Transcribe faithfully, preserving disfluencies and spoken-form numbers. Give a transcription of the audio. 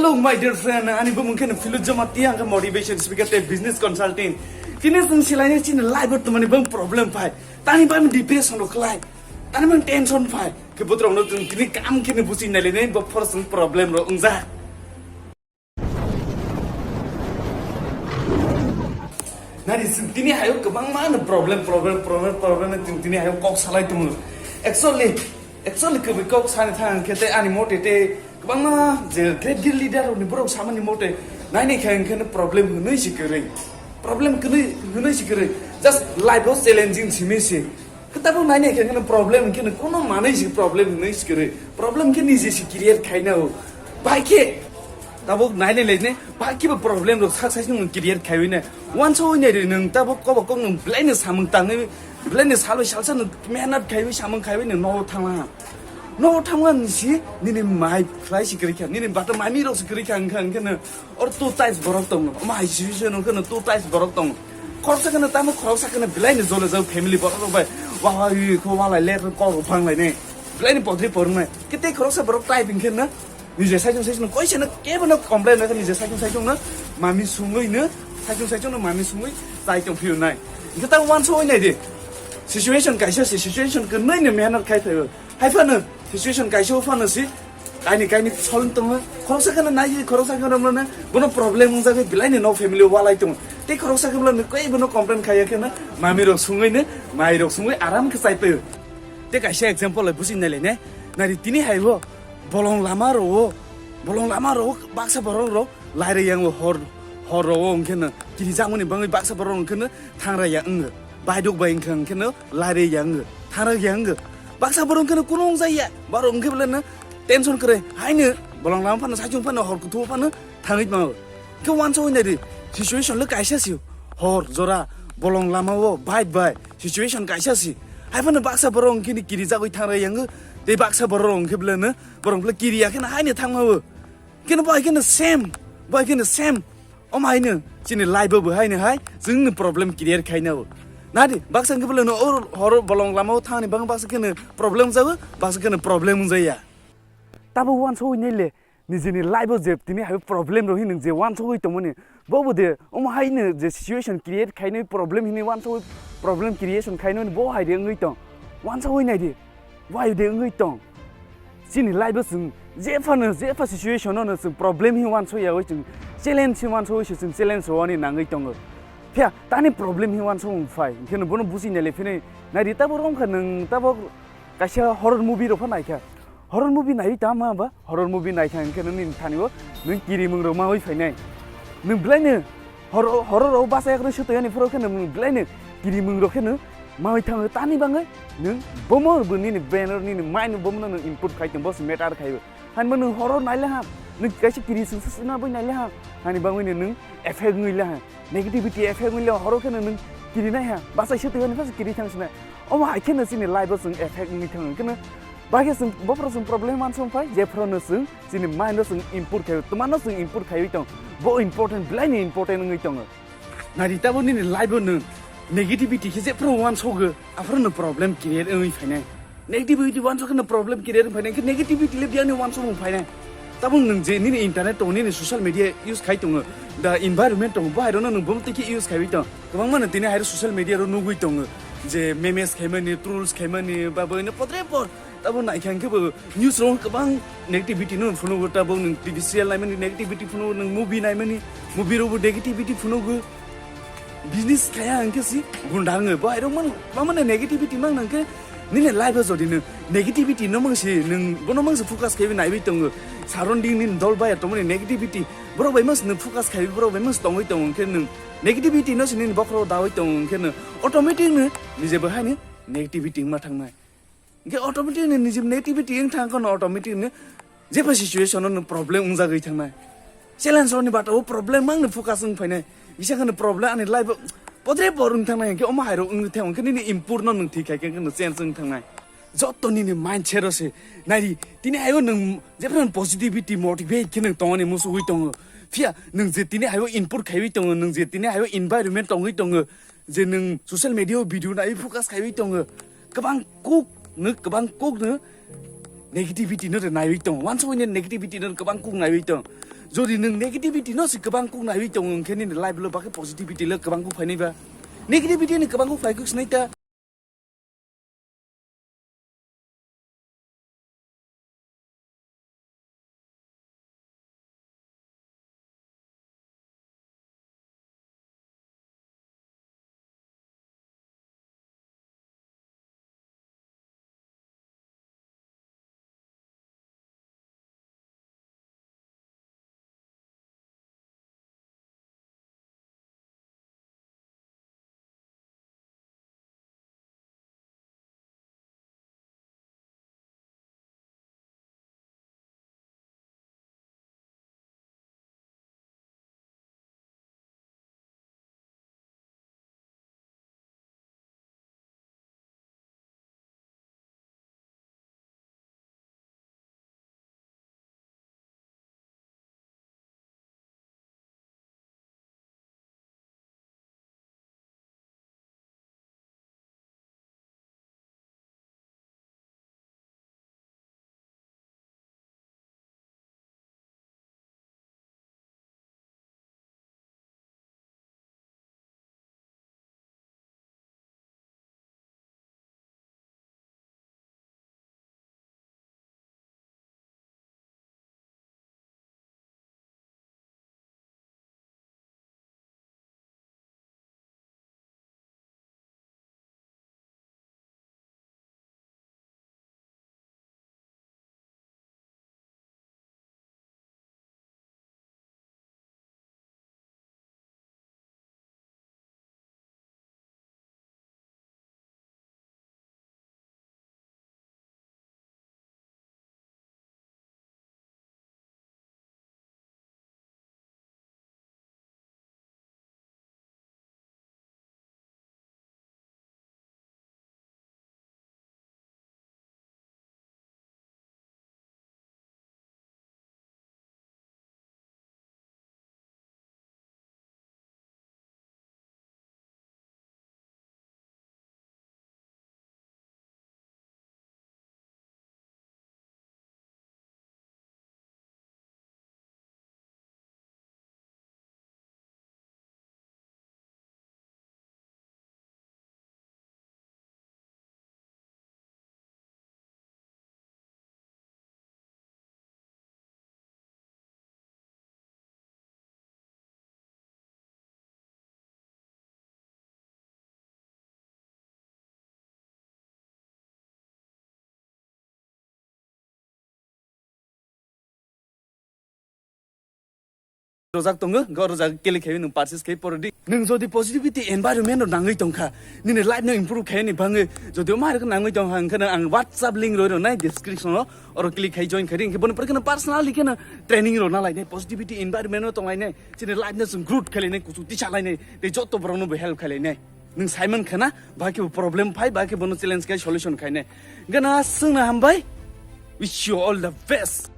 Oh, my dear friend, ani bumung khe Philip Jamatia, ang khe motivation speaker tei business consulting. Tini chwng silaini chini life o tumani bang problem phai. Tani bang depression rok khlai. Tani bang tension phai. Khe botrok no chwng tini kam khe ni busi nai le nei bo phor chwng problem rok wngjak. Nari chwng tini hayo kwbangma no problem, problem, problem, problem no chwng tini hayo kok salai tongo. Actually, actually kwbwi kok sani thang khe tei ani mote tei kwbangma je great great leader rokni borok samani mote nainai khe hwnkhe no problem hwnwi si kwrwi. Problem hwnwi, hwnwi si kwrwi. Just life o challenging simi si. Khe tabuk nainai khe hwnkhe no problem hwnkhe no kono manwi si problem hwnwi si kwrwi. Problem khe niji si create khaina o. Bai khe tabuk nainai lai ne, bai khe bo problem rok sak sak nwng create khaiwi ne. Uansa oi nai ri nwng tabuk kobo kok nwng belai ni samung tangwi, belai ni salwi salsa nwng mehnat khaiwi samung khaiwi nwng nogo thangma. Nogo thangma ni si nini mai khlai si kwrwi kha, nini bata mami rok si kwrwi kha, hwnkhe, hwnkhe no or two types borok tongo. Omo hai situation hwnkhe no two types borok tongo. Khoroksa khe no tamo khoroksa khe no belai ni jole jao family borok rok bai. Wa wa ui kho wa lai le kok phang lai ne. Belai ni podri pornai. Khe tei khoroksa borok type hwnkhe no nije saichung saichung no koisa no kebo no complain no nije saichung saichung no mami sungwi no saichung saichung no mami sungwi chai tong phiu nai. Hwnkhe ta uansa oi nai di. Situation kaisa si situation khe nai no mehnat khai phaibo. Hai phano situation kaisa o phano si kaini kaini solving tongo. Khoroksa khe no nai khoroksa khe no bono problem wngjagwi belai ni no family o walai tongo. Tei khoroksa khe bono koi bono complain khaiya khe no mami rok sungwi no mai rok sungwi aram khe chai phaibo. Tei kaisa example lai busi nai le ne. Nari tini hai bo bolong lama ro o bolong lama ro o baksa borok rok laire yang o hor hor ro o hwnkhe no kiri jamani bangwi baksa borok hwnkhe no thangra ya wngo. Baidok bai wngkha hwnkhe no laire ya wngo. Thangra ya wngo. Baksa borok hwnkhe no kunu wngjaya. Borok hwnkhe bole no tension kwrwi. Haino bolong lama phano saichung phano hor kuthuo phano thangwi tongma. Khe uansa oi nai di. Situation le kaisa si. Hor jora bolong lama o bike bai. Situation kaisa si. Hai phano baksa borok hwnkhe ni kiri jagwi thangra ya wngo. Tei baksa borok hwnkhe bole no borok bole kiri ya khe no haino thangma o. Khe no bai khe no same. Bai khe no same. Omo haino chini life o bo haino hai chwngno problem create khaina o. Nadi baksa hwnkhe bole no or horo bolong lama o thani bang baksa khe no problem jago, baksa khe no problem wngjaya. Tabo uansa oi nai le nijini life o je tini hai problem rok hinwi je uansa oi tongmani bo bo de omo haino je situation create khainai problem hinwi uansa oi problem creation khainai bo hai de wngwi tong. Uansa oi nai di. Why de wngwi tong? Chini life o chwng jephano jepha situation o no chwng problem hi uansa ya oi chwng challenge hi uansa oi se chwng challenge rwani nangwi tongo. Phiya tani problem hi uansa wng phai hwnkhe no bono busi nai le phini nai di tabo rong kha nwng tabo kaisa horror movie rok pha nai kha. Horror movie nai tama ba horror movie nai kha hwnkhe no nini thani o nwng kirimung rok ma oi phainai. Nwng belai no Horo horo rok basa yakrwi sutwi ani phoro kheno nwng belai ni kirimung rok kheno mawi thango tani bangwi nwng bomo bo nini brain o nini mind o bomo no nwng input khai tong bo se matter khai o. Hani bo nwng horo nai le ha nwng kaisa kiri sung sung na boi nai le ha hani bangwi no nwng effect ngwi le ha negativity effect ngwi le ha horo kheno nwng kiri nai ha basa sutwi ani phasa kiri thang sinai omo hai kheno chini life o chwng effect ngwi thango kheno. Bahai khe chwng bophoro chwng problem uansuk phai, jephoro no chwng chini mind no chwng input khaio, twma no chwng input khaiwi tong, bo important, belai ni important wngwi tongo. Nari tabo nini life o nwng negativity khe jephoro uansugo, aphoro no problem create wngwi phainai. Negativity uansuk no problem create wngwi phainai, khe negativity le biyang ni uansuk wng phainai. Tabo nwng je nini internet tongo, nini social media use khai tongo, the environment tongo, bo hai rok no nwng bomo twi khe use khaiwi tong. Kwbangma no tini hai rok social media ro nugwi tongo, je memes khaimani, trolls khaimani, ba bo ino podre pod. Tabo naikha hwnkhe bo news rok kwbang negativity no phunugo, tabo nwng T V serial naimani negativity phunugo, nwng movie naimani movie rokbo negativity phunugo. Business khaya hwnkhe si gunda wngo, bo airok mano, mano negativity mang hwnkhe nini life o jodi nwng negativity no mang si nwng bono mang si focus khaiwi naiwi tongo, surrounding nini dol baya tongmani negativity borok bai mang si nwng focus khaiwi borok bai mang si tongwi tongo hwnkhe nwng negativity no si nini bokhoro dawi tongo hwnkhe nwng automatic no nije bo haino negativity wngma thangnai. Hingke automatic ni nijim negativity wng thang kono automatic ni jepha situation no problem wngjagwi thangnai. Challenge rokni bata o problem mang ni focus wng phainai. Bisa kheno problem ani life o podre por wng thangnai hingke omo hai rok wng thang hingke nini input no nwng thik khai khe no change wng thangnai. Jotto nini mindset o se nai di tini ayo nwng jepha positivity motivate khe nwng tongani musugwi tongo. Phiya nwng je tini ayo input khaiwi tongo, nwng je tini ayo environment tongwi tongo, je nwng social media o video naiwi focus khaiwi tongo, kwbang kuk no, kwbang kuk no negativity no naiwi tongo, wansukmani negativity no kwbang kuk naiwi tongo. Jodi nwng negativity no se kwbang kuk naiwi tongo, hwnkhe nini life lo bagwi positivity le kwbang kuk phainai ba. Negativity ni kwbang kuk phai kuk sinai ta. Rojak tongo, go rojak kili khawi nwng purchase khawi poro di. Nwng jodi positivity environment rok nangwi tongkha, nini life no improve khaini bangwi, jodi o mairok nangwi tongkha, hwnkhe nwng ang WhatsApp link roi rwnai description o, oro click khai join khai di, hwnkhe boni pore kheno personally kheno training rok na lainai, positivity environment o tong lainai, chini life no chwng growth khai lainai, kuchuk tisa lainai, tei joto borok no bo help khai lainai. Nwng sai man khana, ba khe bo problem phai, ba khe bono challenge khai solution khainai. Gana swngna hambai, wish you all the best.